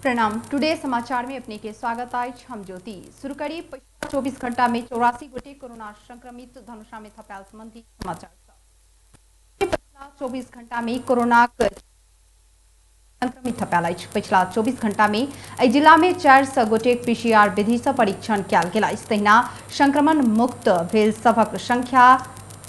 प्रणाम। टुडे समाचार में अपने के स्वागत अछि। हम ज्योति। शुरू करी पिछला 24 घंटा में 84 गोटे कोरोना संक्रमित धनुषा में थपायल संबंधी समाचार। पिछला 24 घंटा में कोरोना संक्रमित थपायल अछि। पिछला 24 घंटा में एहि जिला में 400 गोटे पीसीआर विधि से परीक्षण कयल गेल अछि। तहिना संक्रमण मुक्त भेल सभक संख्या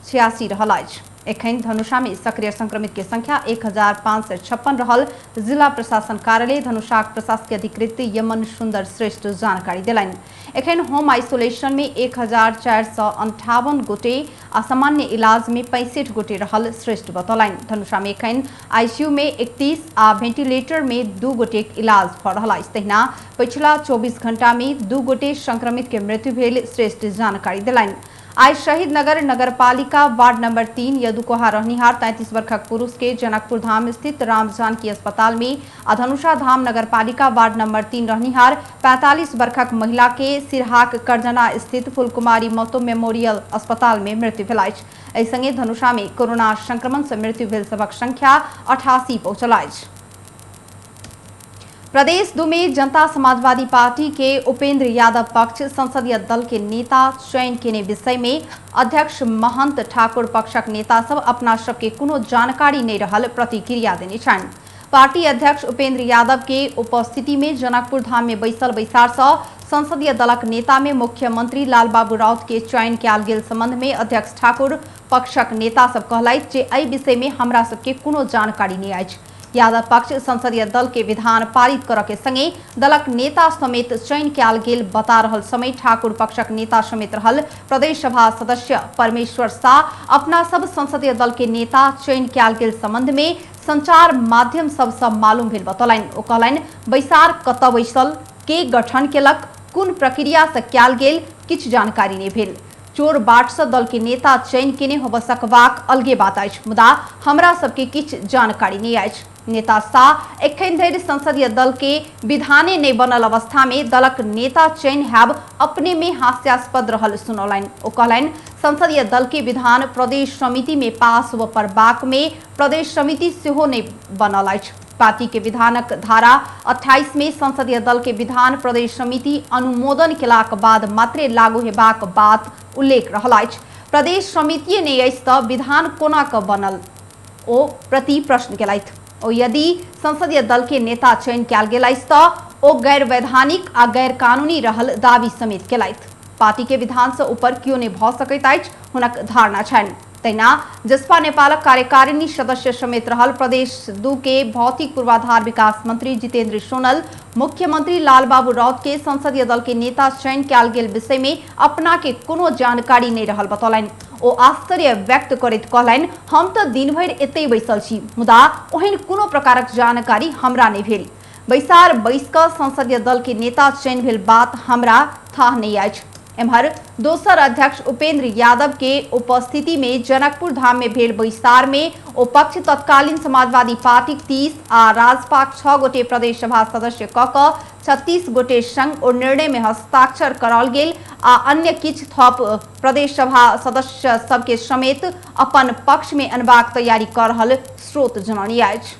86 रहल अछि। एखन धनुषा में सक्रिय संक्रमित के संख्या 1556 रहल जिला प्रशासन कार्यालय धनुषाक प्रशासकीय अधिकृत यमन सुंदर श्रेष्ठ जानकारी देलनि। एखन होम आइसोलेशन में 1458 गोटे आ सामान्य इलाज में 65 गोटे रहल श्रेष्ठ बतौलनि। धनुषा में एखन आईसीयू में 31 आ वेंटिलेटर में 2 गोटे इलाज भऽ रहल अछि। तहिना पछिला 24 घंटा में 2 गोटे संक्रमित के मृत्यु भेल श्रेष्ठ जानकारी देलनि। आइ शहीद नगर नगरपालिका वार्ड नंबर 3 यदुकोहा रहनिहार 33 वर्षक पुरुष के जनकपुर धाम स्थित राम जानकी अस्पताल में आ धनुषा धाम नगरपालिका वार्ड नंबर 3 रहनिहार 45 वर्षक महिला के सिरहाक करजना स्थित फुलकुमारी महतो मेमोरियल अस्पताल में मृत्यु भेल अछि। एहि संगे धनुषा में कोरोना संक्रमण से मृत्यु भेल सभक संख्या 88 पहुंचल अछि। प्रदेश 2 में जनता समाजवादी पार्टी के उपेंद्र यादव पक्ष संसदीय दल के नेता चयन केने विषय में अध्यक्ष महंत ठाकुर पक्षक नेता सब अपना सबके कोनो जानकारी नहीं रहल प्रतिक्रिया देने छनि। पार्टी अध्यक्ष उपेंद्र यादव के उपस्थिति में जनकपुर धाम में बैसल बैसार से संसदीय दलक नेता में मुख्यमंत्री लालबाबू राउत के चयन कयल गेल संबंध में अध्यक्ष ठाकुर पक्षक नेता सब कहलथि जे एहि विषय में हमरा सबके कोनो जानकारी नहीं अछि। यादव पक्ष संसदीय दल के विधान पारित करऽ के संगे दलक नेता समेत चयन कयल गेल बता रहल समय ठाकुर पक्षक नेता समेत रहल प्रदेश सभा सदस्य परमेश्वर शाह अपना सब संसदीय दल के नेता चयन कयल गेल संबंध में संचार माध्यम सबसँ मालूम भेल बतौलनि। ओ कहलनि बैसार कतऽ बैसल, के गठन केलक, कोन प्रक्रिया से कयल गेल किछु जानकारी नहीं भेल। चोर बाट से दल के नेता चयन केने होबऽ सकबाक अलगे बात अछि, मुदा हमरा सबके किछु जानकारी नहीं अछि। नेता शाह एखन धरि संसदीय दल के विधाने नहीं बनल अवस्था में दलक नेता चयन हैब अपने में हास्यास्पद रहल सुनौलनि। ओ कहलनि संसदीय दल के विधान प्रदेश समिति में पास होबऽ पड़बाक में प्रदेश समिति सेहो नहीं बनल अछि। पार्टी के विधानक धारा 28 में संसदीय दल के विधान प्रदेश समिति अनुमोदन केलाक बाद मात्रे लागू हेबाक बात उल्लेख रहल अछि। प्रदेश समितिये नहि अछि तऽ विधान कोना कऽ बनल, ओ प्रति प्रश्न केलथि। ओ यदि संसदीय दल के नेता चयन कयल गेल अछि तऽ ओ गैर वैधानिक आ गैर कानूनी रहल दावी समेत केलथि। पार्टी के विधान से ऊपर कियो नहि भऽ सकैत अछि, हुनक धारणा छनि। तहिना जसपा नेपालक कार्यकारिणी सदस्य समेत रहल प्रदेश 2 के भौतिक पूर्वाधार विकास मंत्री जितेंद्र सोनल मुख्यमंत्री लालबाबू राउत के संसदीय दल के नेता चयन कयल गेल विषय में अपना के कोनो जानकारी नहीं रहल बतौलनि। ओ आश्चर्य व्यक्त करैत कहलनि हम तऽ दिन भरि एतै बैसल छी, मुदा ओहन कोनो प्रकारक जानकारी हमरा नहीं भेल। बैसार बैस कऽ संसदीय दल के नेता चयन भेल बात हमरा थाह नहीं अछि। एम्हर दोसर अध्यक्ष उपेंद्र यादव के उपस्थिति में जनकपुर धाम में भेल बैसार में ओ पक्ष तत्कालीन समाजवादी पार्टी 30 आ राजपाक 6 गोटे प्रदेश सभा सदस्य क कऽ 36 गोटे संग ओ निर्णय में हस्ताक्षर कराओल गेल आ अन्य किछु थप प्रदेश सभा सदस्य सबके समेत अपन पक्ष में अनबाक तैयारी कऽ रहल स्रोत जनौने अछि।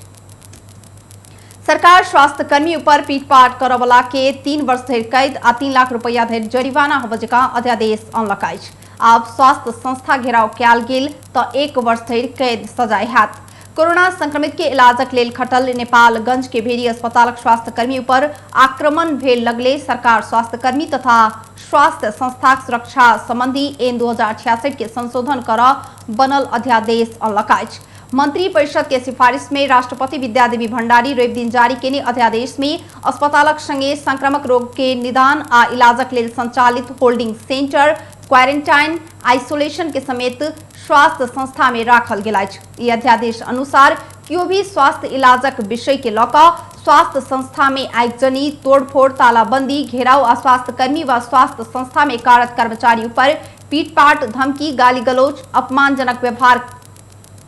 सरकार स्वास्थ्यकर्मी ऊपर पीटपाट करऽवला के 3 वर्ष धरि कैद आ 3 लाख रुपया धरि जरिमाना होबऽ जकाँ अध्यादेश अनलक अछि। आब स्वास्थ्य संस्था घेराव कयल गेल तऽ 1 वर्ष धरि कैद सजाय हैत। कोरोना संक्रमित के इलाजक लेल खटल नेपालगंज के भेरी अस्पतालक स्वास्थ्यकर्मी ऊपर आक्रमण भेल लगले सरकार स्वास्थ्यकर्मी तथा स्वास्थ्य संस्थाक सुरक्षा संबंधी एन 2066 के संशोधन करऽ बनल अध्यादेश अनलक अछि। मंत्री परिषद के सिफारिश में राष्ट्रपति विद्यादेवी भंडारी रवि दिन जारी केने अध्यादेश में अस्पतालक संगे संक्रामक रोग के निदान आ इलाजक लेल संचालित होल्डिंग सेंटर, क्वारेंटाइन, आइसोलेशन के समेत स्वास्थ्य संस्था में राखल गेल अछि। ई अध्यादेश अनुसार केओ भी स्वास्थ्य इलाजक विषय के लऽ कऽ स्वास्थ्य संस्था में आगजनी, तोड़फोड़, तालाबंदी, घेराव आ स्वास्थ्यकर्मी व स्वास्थ्य संस्था में कार्यरत कर्मचारी ऊपर पीटपाट, धमकी, गाली गलौज, अपमानजनक व्यवहार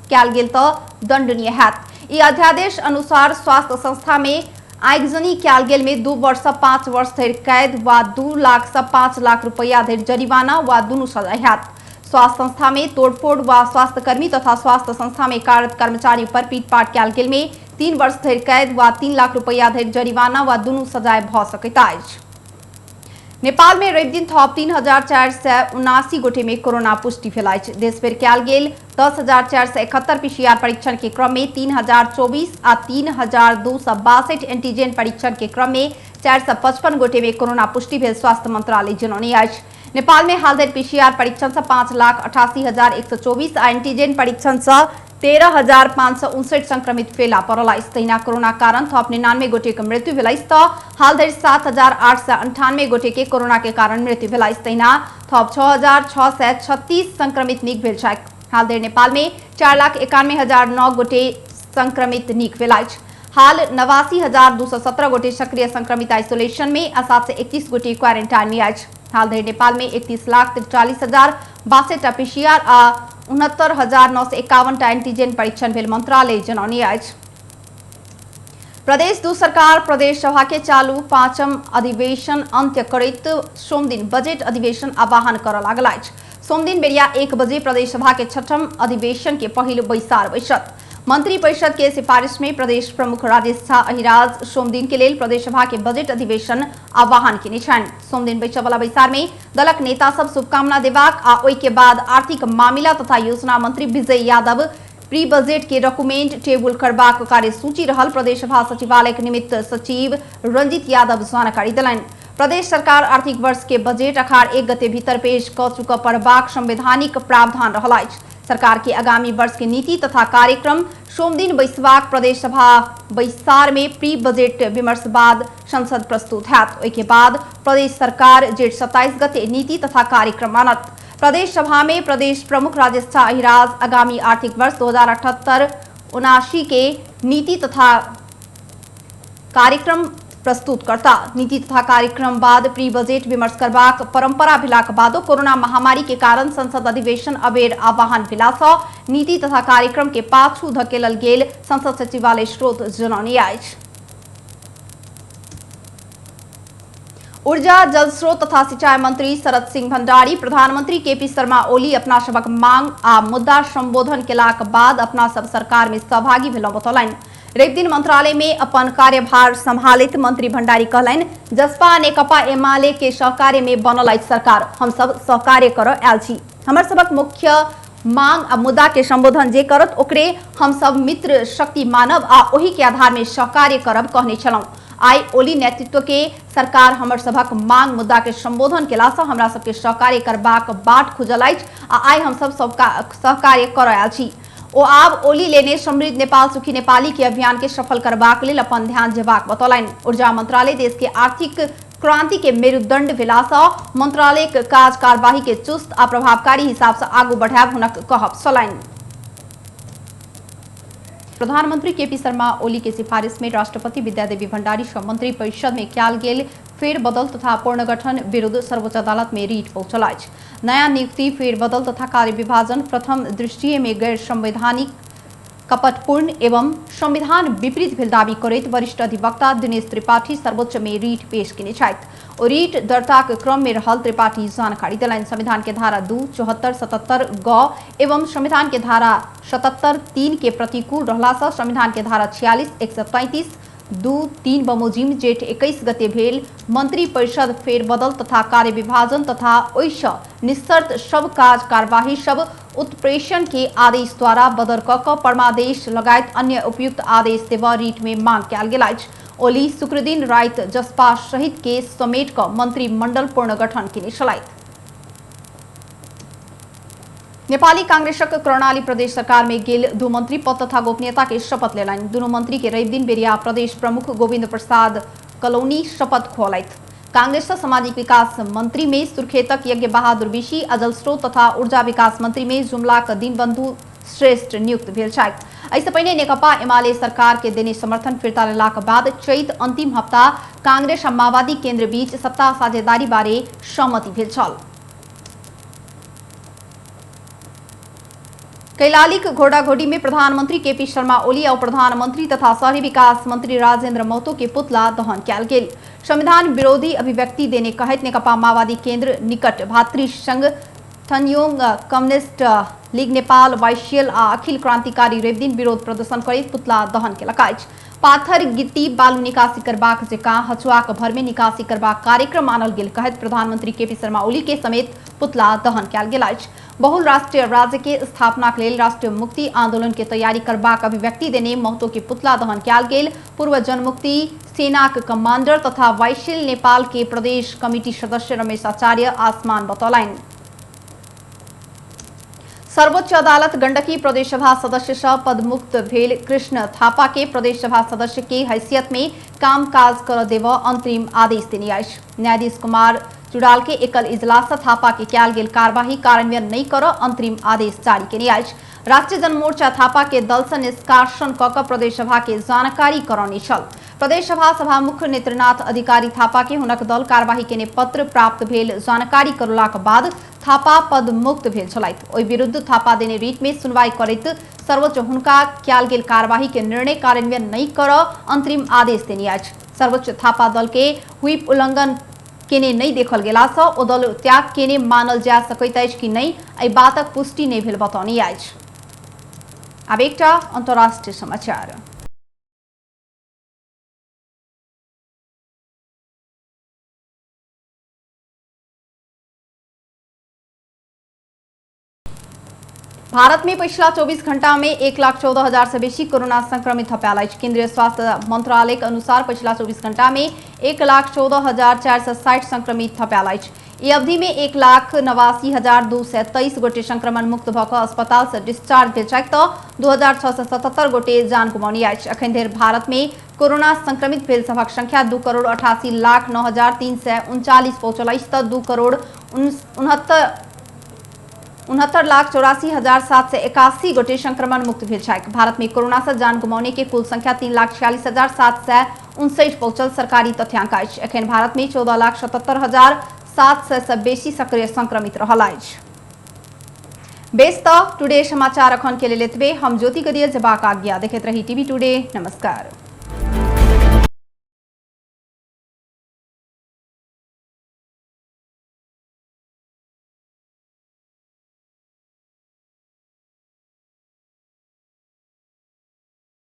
कयल गेल तऽ दंडनीय हैत। ई अध्यादेश अनुसार स्वास्थ्य संस्था में आगजनी कयल गेल में 2 वर्ष से 5 वर्ष धरि कैद वा 2 लाख से 5 लाख रुपया धरि जरिमाना वा दुनू सजाय हैत। स्वास्थ्य संस्था में तोड़फोड़ वा स्वास्थ्यकर्मी तथा स्वास्थ्य संस्था में कार्यरत कर्मचारी पर पीटपाट कयल गेल में 3 वर्ष धरि कैद वा 3 लाख रुपैया धरि जरिमाना वा दुनू सजाय भऽ सकैत अछि। नेपाल में रविदिन थप 3479 गोटे में कोरोना पुष्टि भेल अछि। देशभरि कयल गेल 10,471 पीसीआर परीक्षण के क्रम में 3,024 आ 3,262 एंटीजन परीक्षण के क्रम में 455 गोटे में कोरोना पुष्टि भेल स्वास्थ्य मंत्रालय जनौने अछि। नेपाल में हाल धरि पीसीआर परीक्षण से 5,88,124 आ एंटीजन परीक्षण से 13,559 संक्रमित फेला पड़ल अछि। तहिना कोरोना कारण थप 99 गोटे के मृत्यु भेल अछि तऽ हाल धरि 7,898 गोटे के कोरोना के कारण मृत्यु भेल अछि। तहिना थप 6,636 संक्रमित नीक भेल छथि। हाल धरि नेपाल में 4,91,009 गोटे संक्रमित नीक भेल अछि। हाल 89,217 गोटे सक्रिय संक्रमित आइसोलेशन में आ 731 गोटे क्वारेंटाइन में अछि। हाल धरि नेपाल में 31,43,062 पीसीआर आ 69,951 एंटीजन परीक्षण भेल मंत्रालय जनौने अछि। प्रदेश दू सरकार प्रदेश सभा के चालू 5म अधिवेशन अंत्य करैत सोमदिन बजट अधिवेशन आह्वान करऽ लागल अछि। सोमदिन बेरिया 1 बजे प्रदेश सभा के 6ठम अधिवेशन के पहिल बैसार बैसत। मंत्री परिषद के सिफारिश में प्रदेश प्रमुख राजेश झा अहिराज सोमदिन के लेल प्रदेश सभा के बजट अधिवेशन आह्वान केने छनि। सोमदिन बैसय वाला बैसार में दलक नेता सब शुभकामना देबाक आ ओहि के बाद आर्थिक मामिला तथा योजना मंत्री विजय यादव प्री बजट के डॉक्यूमेंट टेबुल करबाक कार्यसूची रहल प्रदेश सभा सचिवालय के निमित्त सचिव रंजित यादव जानकारी देलनि। प्रदेश सरकार आर्थिक वर्ष के बजट अखाड़ 1 गते भीतर पेश कऽ चुकऽ पड़बाक संवैधानिक प्रावधान रहल अछि। सरकार के आगामी वर्ष के नीति तथा कार्यक्रम सोमदिन बैसबाक प्रदेश सभा बैसार में प्री बजट विमर्श बाद संसद प्रस्तुत हैत। ओहि के बाद प्रदेश सरकार जेठ 27 गते नीति तथा कार्यक्रम आनत। प्रदेश सभा में प्रदेश प्रमुख राजेश झा अहिराज आगामी आर्थिक वर्ष 2078-79 के नीति तथा कार्यक्रम प्रस्तुत करता। नीति तथा कार्यक्रम बाद प्री बजट विमर्श करबाक परंपरा भेलाक बादो कोरोना महामारी के कारण संसद अधिवेशन अबेर आह्वान भेला सँ नीति तथा कार्यक्रम के पाछू धकेलल गेल संसद सचिवालय स्रोत जनौने अछि। ऊर्जा जल स्रोत तथा सिंचाई मंत्री शरद सिंह भंडारी प्रधानमंत्री केपी शर्मा ओली अपना सबक मांग आ मुद्दा संबोधन केलाक बाद अपना सब सरकार में सहभागी भेलहुं बतौलनि। रविदिन मंत्रालय में अपन कार्यभार संभालित मंत्री भंडारी कहलनि, जसपा नेकपा एमाले के सहकार्य में बनल अछि सरकार, हम सब सहकार्य करऽ आयल छी। हमर सबक मुख्य मांग आ मुद्दा के संबोधन जे करत ओकरे हम सब मित्र शक्ति मानब आ ओहि के आधार में सहकार्य करब कहने छलहुँ। आइ ओली नेतृत्व के सरकार हमर सभक मांग मुद्दा के संबोधन केला सँ हमरा सबके सहकार्य करबाक बाट खुजल अछि आ आइ हम सब सहकार्य करऽ आयल छी। ओ आब ओली लेने समृद्ध नेपाल सुखी नेपाली के अभियान के सफल करबाक लेल अपन ध्यान जेबाक बतौलनि। ऊर्जा मंत्रालय देश के आर्थिक क्रांति के मेरुदंड भेला सँ मंत्रालय के काज कार्यवाही के चुस्त आ प्रभावकारी हिसाब से आगू बढ़ायब हुनक कहब छलनि। प्रधानमंत्री केपी शर्मा ओली के सिफारिश में राष्ट्रपति विद्यादेवी भंडारी सँ मंत्री परिषद में कयल गेल फेरबदल तथा पुनर्गठन विरुद्ध सर्वोच्च अदालत में रीट पहुंचल अछि। नया नियुक्ति फेरबदल तथा कार्य विभाजन प्रथम दृष्टिये में गैर संवैधानिक, कपटपूर्ण एवं संविधान विपरीत भेल दावी करैत वरिष्ठ अधिवक्ता दिनेश त्रिपाठी सर्वोच्च में रीट पेश केने छथि। ओ रीट दर्ताक क्रम में रहल त्रिपाठी जानकारी देलनि। संविधान के धारा 2, 74, 77 ग एवं संविधान के धारा 77(3) के प्रतिकूल रहला सँ संविधान के धारा 46, 133, 2, 3 बमोजिम जेठ 21 गते भेल मंत्री परिषद फेरबदल तथा कार्य विभाजन तथा ओहिसँ निस्सर्त सब काज कार्यवाही सब उत्प्रेषण के आदेश द्वारा बदर कऽ कऽ परमादेश लगायत अन्य उपयुक्त आदेश देबऽ रीट में मांग कयल गेल अछि। ओली शुक्रदिन राति जसपा सहित के समेट कऽ मंत्रिमंडल पुनर्गठन केने छलथि। नेपाली कांग्रेसक कर्णाली प्रदेश सरकार में गेल 2 मंत्री पद तथा गोपनीयता के शपथ लेलनि। दुनू मंत्री के रविदिन बेरिया प्रदेश प्रमुख गोविंद प्रसाद कलौनी शपथ खुऔलथि। कांग्रेस सामाजिक विकास मंत्री में सुर्खेतक यज्ञ बहादुर बिशी आ जलस्रोत तथा ऊर्जा विकास मंत्री में जुमलाक दीनबंधु श्रेष्ठ नियुक्त भेल छथि। एहिसँ पहिने नेकपा एमाले सरकार के देने समर्थन फिर्ता लेलाक बाद चैत अंतिम हप्ता कांग्रेस आ माओवादी केंद्र बीच सत्ता साझेदारी बारे सहमति भेल छल। कैलालीक घोड़ाघोड़ी में प्रधानमंत्री केपी शर्मा ओली और प्रधानमंत्री तथा शहरी विकास मंत्री राजेंद्र महतो के पुतला दहन कयल गेल। संविधान विरोधी अभिव्यक्ति देने कहैत नेकपा माओवादी केंद्र निकट भातृ संघ थनयोङ कम्युनिस्ट लीग नेपाल वाइसिएल आ अखिल क्रांतिकारी रविदिन विरोध प्रदर्शन करैत पुतला दहन केलक अछि। पाथर गिट्टी बालू निकासी करबाक जकाँ हचुआक भर में निकासी करबाक कार्यक्रम मानल गेल कहैत प्रधानमंत्री केपी शर्मा ओली के समेत पुतला दहन कयल गेल अछि। बहुल राष्ट्रीय राज्य के स्थापना के लेल राष्ट्रीय मुक्ति आंदोलन के तैयारी करबाक अभिव्यक्ति देने महतो के पुतला दहन कयल गेल। पूर्व जनमुक्ति सेनाक कमांडर तथा वाइसिएल नेपाल के प्रदेश कमिटी सदस्य रमेश आचार्य आसमान बतौलनि। सर्वोच्च अदालत गंडकी प्रदेश सभा सदस्य सँ पदमुक्त भेल कृष्ण थापा के प्रदेश सभा सदस्य के हैसियत में कामकाज कर देव अंतरिम आदेश देने अछि। न्यायाधीश कुमार चुड़ाल के एकल इजलास थापा के कयल गेल कार्यवाही कार्यान्वयन नहीं कर अंतरिम आदेश जारी केने अछि। राष्ट्रीय जनमोर्चा थापा के दल से निष्कासन क के प्रदेश सभा के जानकारी करौने छल। प्रदेश सभा सभामुख नेत्रनाथ अधिकारी थापा के हुनक दल कार्यवाही केने पत्र प्राप्त भेल जानकारी करौलाक बाद थापा पद मुक्त भेल छलथि। ओहि विरुद्ध थापा देने रिट में सुनवाई करैत सर्वोच्च हुनका कयल गेल कार्यवाही के निर्णय कार्यान्वयन नहीं कर अंतरिम आदेश देने अछि। सर्वोच्च थापा दल के व्हिप उल्लंघन केने नहीं देखल गेला सँ ओ दल त्याग केने मानल जा सकैत अछि कि नहीं एहि बातक पुष्टि नहीं भेल बतौने अछि। आब एकटा अंतर्राष्ट्रीय समाचार। भारत में पिछला 24 घंटा में 1,14,000 से बेसी कोरोना संक्रमित थपायल अछि। केंद्रीय स्वास्थ्य मंत्रालय के अनुसार पिछला 24 घंटा में 1,14,460 संक्रमित थपायल अछि। ई अवधि में 1,89,223 गोटे संक्रमण मुक्त भऽ कऽ अस्पताल से डिस्चार्ज भेल छथि तऽ 2,677 गोटे जान गुमौने अछि। अखन धरि भारत में कोरोना संक्रमित भेल सभक संख्या 2,88,09,339 पहुंचल अछि तऽ 2,69,69,84,781 गोटे संक्रमण मुक्त भेल छथि। भारत में कोरोना से जान गुमौने के कुल संख्या 3,46,759 पहुंचल सरकारी तथ्यांक अछि। एखन भारत में 14,77,700 से बेसी सक्रिय संक्रमित रहल अछि। बेस त टुडे समाचार अखन के लेल एतबे। हम ज्योति गदिया जबाक आज्ञा देखैत रही टीवी टुडे। नमस्कार।